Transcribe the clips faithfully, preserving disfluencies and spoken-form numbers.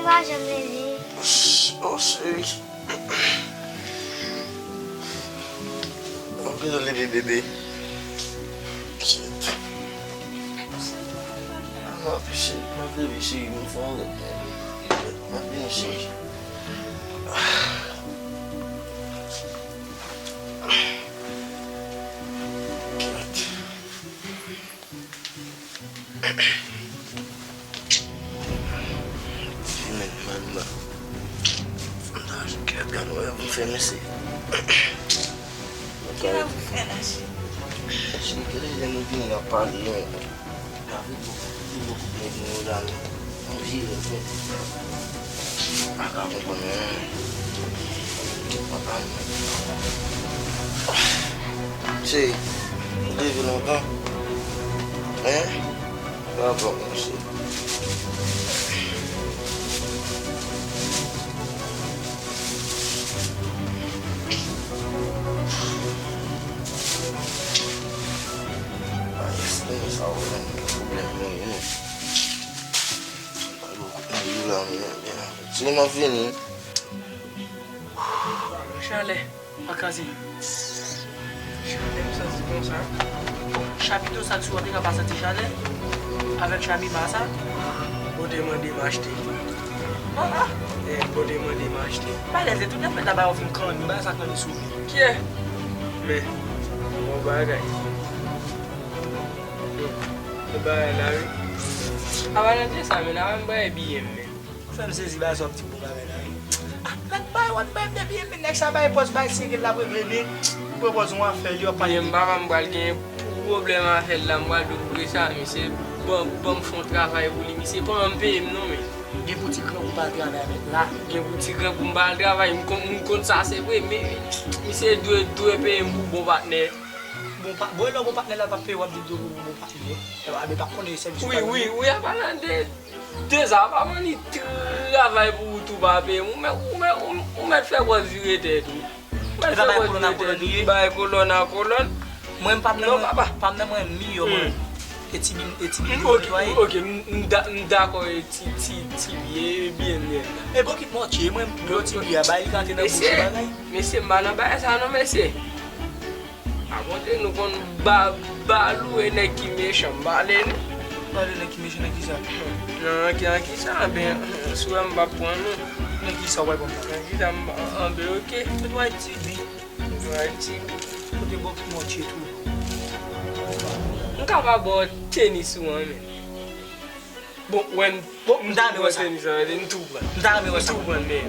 Mwen pa janm leve. Oh, cheri. Mwen bezwen leve, bebe. Shit. Ah, non, shit, mwen leve, cheri, mwen fè yon lèt. Mwen vini, cheri. Fè men, men, men. Fè men, men, men. Kè lè pou fè, mesye. Kè lè pou fè la, cheri? Cheri, kè lè nou vini la pale, men. Gade, li poko nèg nou yo la, men. Anvi, men. Pa ka konprann, non. Pa ka, cheri, ou leve lontan? Hein? Bravo, mesye. Ah, yes, men sa ou menm, pwoblèm mwen ye, non. Mwen la, men, men, men. Ti mwen ap vini. Chalè. Makazi. Chalè m santi konsa. Chapito sa ki sou an te ka pa santi chalè. Avèk chamipa sa. Ou te mande m achte. Ah, ah. Eh, ou te mande m achte. Bagay se tout nèf mèt la ba yo fin kanni, bagay sa kanni sou li. Kiyè? Men, bon bagay. Hmm. Se bagay la, wi. A pa nan te sa, men, a pa m bay biyè m, men. Ou fè m sezi, bagay sa w ap di bon bagay la, wi. Ah, nèg bay wòt bay m depi, men nèg sa bay pòz, bay seri l ap regle, men pran pòz yon afè, li ap pale. Men m papa m pral gen pwoblèm avè l la, m pral di w pou sa, misye ban, ban m fè yon travay pou li, misye pa anvi peye m non, men. Gen pou ti gran pou m pa al travay avèk la. Gen pou ti gran pou m pa al travay, m konn, m konn sa se vre, men misye dwe, dwe peye m pou bon patnè. Bon pa, bon, lè bon patnè la pa peye w, w ap di l dwe pou bon patnè. Epa, men pa konnen sèvis. Wi, wi, wi, a pa nan de. Deza, pa man li travay pou ou tou pa peye m. Ou mèt, ou mèt, ou, ou mèt fè pòz vire tèt ou. Ou mèt fè pòz vire tèt ou. Bay kolòn a kolòn. Mwen, m pa m nan mwen, pa m nan mwen miyò, mwen. E ti bi, e ti bi netwaye. Ok, m, m da-, m dakò, e ti, ti, ti bi, e byen nèt la. E bokit mòtye, mwen, m pran ti bi a, bay li ka antre nan bouch bagay. Mesye, m pa nan bagay sa non, mesye. Akonte nou konn ba, ba lou e nèg ki mechan, m pale nou. Pale nèg ki mechan nan kisa? Nan ki, nan kisa, anben, si w wè m p ap pran nou. Nan kisa w pral pran m la? Nan kisa m, anben, ok. Mwen wè ti bi. Mwen wè ti bi. Kote bòk mòtye tou. M ka pa ba w tenis ou an, men. Bon, wè m, bon, m ta renmen wè sa. Tenis an, m tou pran. M ta renmen wè sa. M tou pran, men.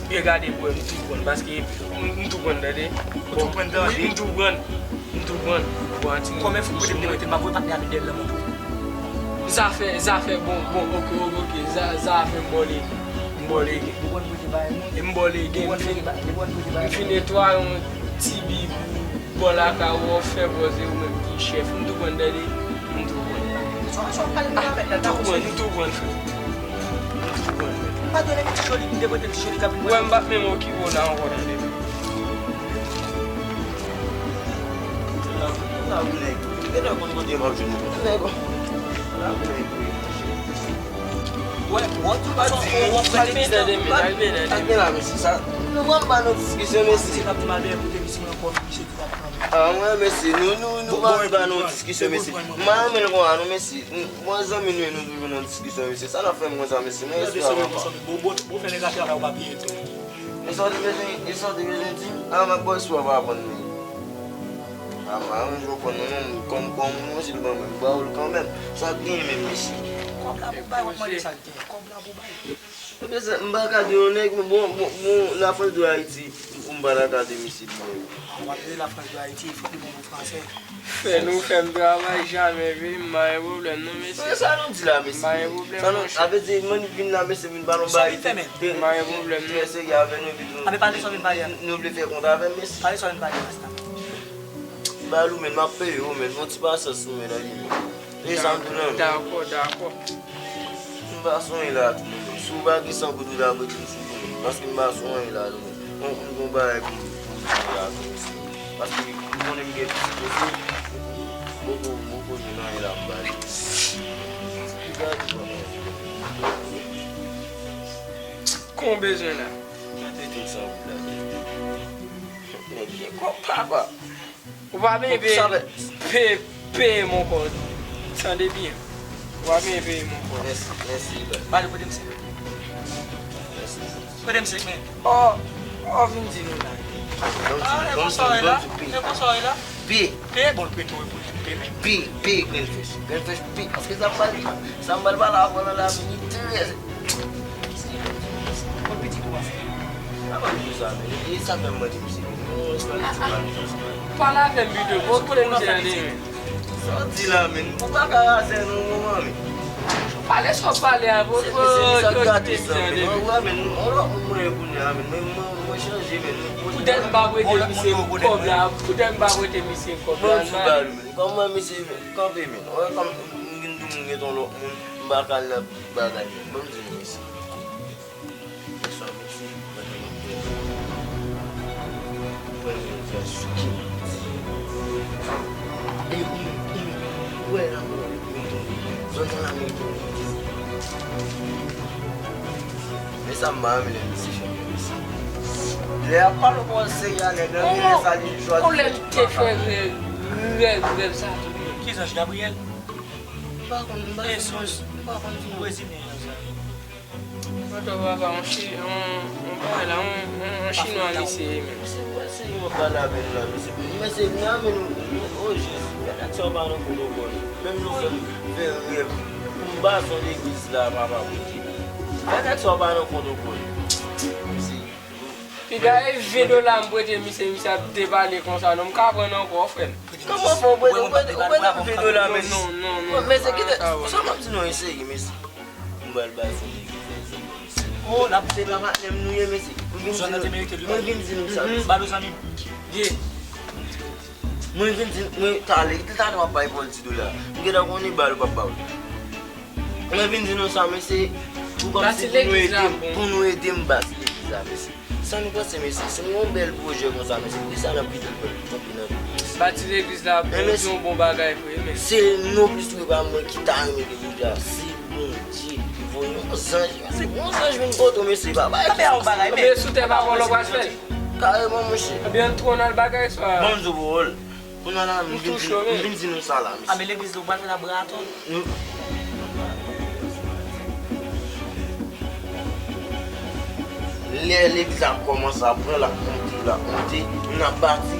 Byen gade pou wè, m tou pran, paske m, m tou pran, tande. Ou tou pran, tande? Wi, m tou pran. M tou pran. Bon, ati. Konbyen fwa kote m te mete m pa voye patnè avèk dèyè l nan moto. Zafè, zafè, bon, bon, ok, ok, ok. Za-, zafè m bòle. M bòle gen. Ou konn kote bay moun. E m bòle gen. M fin, m fin netwaye yon ti bi pou bò lakay ou, w ap fè pòz e ou menm ki chèf. M tou pran, tande. M tou pran. M tou pran, m tou pran, frè. M tou pran, frè. Ou wè m p ap menm okipe w la ankò, tande. Wè, wè, tout sa w ap fè depi tan. Al byen la, mesye, sa. Nou pran m pa nan diskisyon, mesye. Ah, mwen, mesye, nou, nou, nou pa, pa nan diskisyon, mesye. M pa renmen l konsa, non, mesye. Mwen, zanmi nou, nou toujou nan diskisyon, mesye. Sa n ap fè m konsa, mesye? Mwen, respè, papa. E sa w te bezwen, e sa w te bezwen di m? Ah, m ap ba w sou ap aprann, men. Ah, m pa renmen jwe w konn, non, non. Kòm, kòm, mwen, si l ban mwen, m ba w l kanmenm. Sa k genyen menm, mesye? Kòb la pou bay, w ap mande sa k genyen. Kòb la pou bay. Ebyen, sa, m pa ka de yon nèg, men bon, bon, bon, Lafrans de Ayiti, pou m pa ta ka de misye di mwen. Ah, w ap de Lafrans de Ayiti, fòk li bon pou fransè. Fè nou fè m travay jamè, wi, m pa gen pwoblèm, non, mesye. Sa nou di la, mesye? M pa gen pwoblèm, monchè. Sa vle di, mwen vin la, mesye, vin ba nou bay. Sa vin fè, men. M pa gen pwoblèm, non. Trè serye avè nou, epi nou. A, men pale sa w vin pale a. Nou vle fè kont avè m, mesye. Pale sa w vin pale a, masta. Ba lou, men, m ap peye w, men, yon ti pasyans, men, anyen. E sa m di w la. Dakò, dakò. M pa sonje la tou, men. Si w pa gen san goud ou ta prete m sou tou, men. Paske m pa sonje la tou, men. Bon, m gon bagay pou m, pou m di la tou, men. Paske m konnen m gen pitit osi. Poko, poko jwenn anyen la m ba li. Li ka di, bon. Ou bezwen la? Gade tout sa ou la. Nèg gen kòb, papa. Ou pa bezwen peye, peye, peye m ankò. Tande byen. Ou pa bezwen peye m ankò. Mèsi, mèsi, bro. Pale, pote m senk. Mèsi. Pote m senk, men. Oh, oh, vin di nou la. Bon, ah, bon, bon, sa w la? Bon, bon, bon. P. P, bon, l prete w pou l te P, men. P, P, Grenn Frèch. Grenn Frèch, P. Paske sa m pral, sa m pral pale avè w la, la, li trè. Bon, pitit ou pa fè. Sa pa pou sa, men. E sa fè m mande misye. Pale avè m pito, bon, kote misye ande, men. Sa w di la, men? Ou pa ka razè nou, manman, men. Pale sa w pale a, bon, bon, sa k gate sa, men. Mwen wè, men, on lòt moun mwen ye kounye a, men. Mwen, mwen, mwen chanje, men. Poutèt m pa prete misye kòb la, poutèt m pa prete misye kòb la, m ale. Kòman misye kanpe, men? Ou wè kòm m vin di moun gen yon lòt moun, m pa ka al nan bagay, men. Ban m di nou mesye. Mesye, mesye, mwen te mwen te mwen te sou ki. E ou, ou, ou wè la, mwen, mwen, zòn sa la, mwen, mwen, mwen. Men sa m pa renmen lè misye fè, mesye. Lè y ap pale w pawòl serye a, nèg lan genlè sa li jòt. On lè l te fè rèv, rèv, rèv sa tou. Ki zanj, Gabriyèl? M pa konn, m pa konn, m pa konn di non. Brezilyen sa. Mwen tou papa, on chi-, on, on bagay la, on, on, on chinwa misye ye menm. Mesye, wè se yo pale avè nou la, mesye. Mesye, vin avè nou, o Jezi, men nèg sa yo pa nan pwotokòl. Menm nou fè, fè rèv pou m ba son legliz la, papa, pou di. Men nèg sa yo pa nan pwotokòl. Mesye. Piga e ven dola m prete misye, misye ap depale konsa, non, m ka pran ankò, frè m. Kòman fè w prete, w prete, w prete m ven dola, mesye? Non, non, non, non. Mesye, kite, sa m ap di nou, eseye, mesye. M pral bay fò nèg ki fè zam. Oh, l ap se pa patnè m nou ye, mesye. Mwen vin di nou, mwen vin di nou sa, mesye. Ba nou zanmi m. Ye. Mwen vin di, mwen talè, talè w ap bay pou l ti dola. M gentan konnen ba l ou p ap ba w. Mwen vin di nou sa, mesye. Pou kòmsi pou nou ede m, pou nou ede m bati legliz la, mesye. Sa nou panse, mesye? Si nou gen yon bèl pwojè konsa, mesye, poukisa n ap kite l pran kanpe nan legliz? Bati legliz la, bon, se yon bon bagay vre, men. Se non plis wi pa mwen ki ta renmen legliz la. Se Bondye ki voye yon zanj, se yon zanj vin kote w, mesye, papa. Ebyen, yon bagay, men. Ebyen, sou tè pa vòlò pral fè l. Kareman, monchè. Ebyen, ann twò nan bagay sa. Bon, m di w pawòl. Kounye a la, m vin di, m vin di nou sa la, mesye. A, men legliz la, ou pral fè la braton. Nou, lè legliz la ap kòmanse ap pran, l ap monte, l ap monte, n ap bati.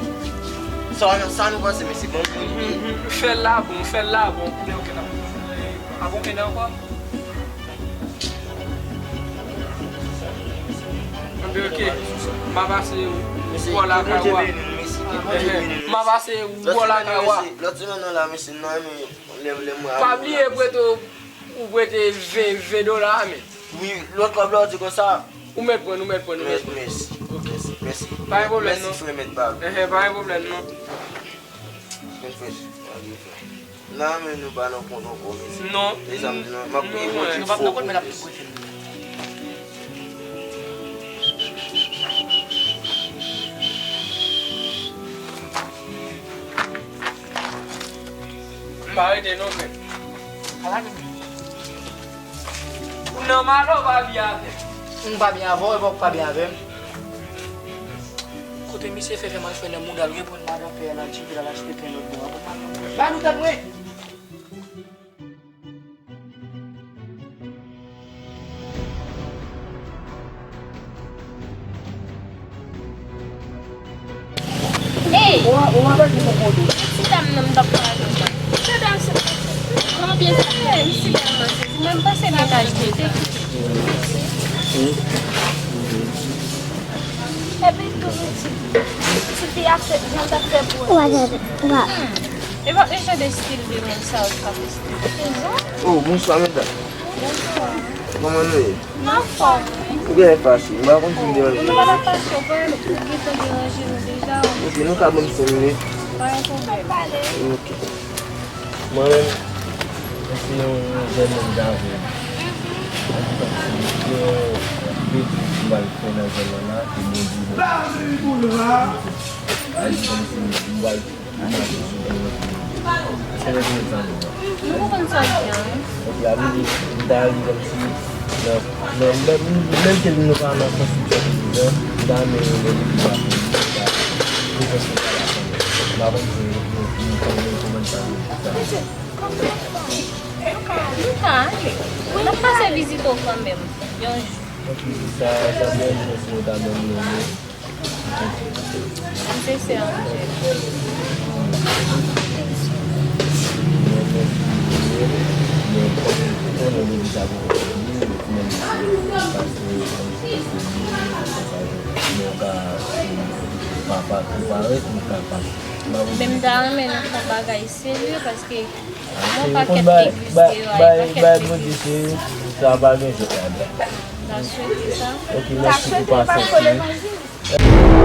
Sa, sa nou panse, mesye, bon, bon ide. Fè l la, bon, fè l la, bon. Kounye a, ok, n ap, a, bon, ede ankò. Anben, ok. M a pase wò lakay wa. M a pase wò lakay wa. Lòt semèn nan la, mesye, nan men lè, lè mwen. Pa bliye prete, ou prete ven, ven dola a, men. Wi, lòt kòb la, ou di konsa. Ou mèt pran, ou mèt pran, ou mèt pran. Mèsi. Ok. Mèsi. Pa gen pwoblèm, non. Mèsi, frè, mèt pa. Enhen, pa gen pwoblèm, non. Mèt frè. Nan men nou pa nan kont ankò, mesye. Non. Mezanmi, non, m ap priye Bondye fò pou nou, mesye. M pa rete non, frè. Ala gen. Ou nan malè, ou pa byen avè m. M pa byen avè w, epi w pa byen avè m. Kote misye fè fè mal fè nan mouda l, reprann madan pè a, l al tcheke, l al achte pen lòt bò a. Ba nou tèt mwen! Hey! Ou, ou angaje pou kont ou. Ti dam nan m t ap pale avè l la. Ti dam se konbyen sa? Hey, m si tèlman sezi. Mwen m panse mennaj li te kite. Epi tou, ti, ti fi a fè, jan l t ap fè pou. Hmm. E pa, e jan de stil de moun sa yo k ap esplike. Oh, bonswa, medam. Bonswa. Kòman nou ye? M anfòm, wi. Ou genlè fache, m pa konn si m deranje nou. Non, m pa fache, ou gentan deranje nou deja. Ok, nou ka ban m senk minit? Pa gen pwoblèm. Ok. Mwen menm, mwen se yon jèn nonm Dave. Mwen di kòmsi gen yon betiz m pral fè nan zòn nan la, e Bondye bon. Mwen di kòmsi m pral mache sou teren. Èske nou konn sa nou an? Nou konn sa nou an, wi. Ok, a vle di, m ta renmen kòmsi Nan, nan, menm, menm ke nou pa nan konstriksyon toujou, m ta renmen yon legliz la pou nou ta prezans nou pa la kanmenm. M pa konn si nou, nou, nou, nou konprann sa m vle di. Sa vle di. Nou ka, nou ka ale. N ap pase vizite w kanmenm, yon jou. Ok, sa, sa byen, si nou ta menm nou, nou, M sensè anvè. Men m ta renmen nou fè yon bagay serye paske yon pakèt legliz deyò a, yon pakèt legliz. Sa pa gen jwèt ladan. M ta swete sa. Ok, mèsi pou pasyans ou.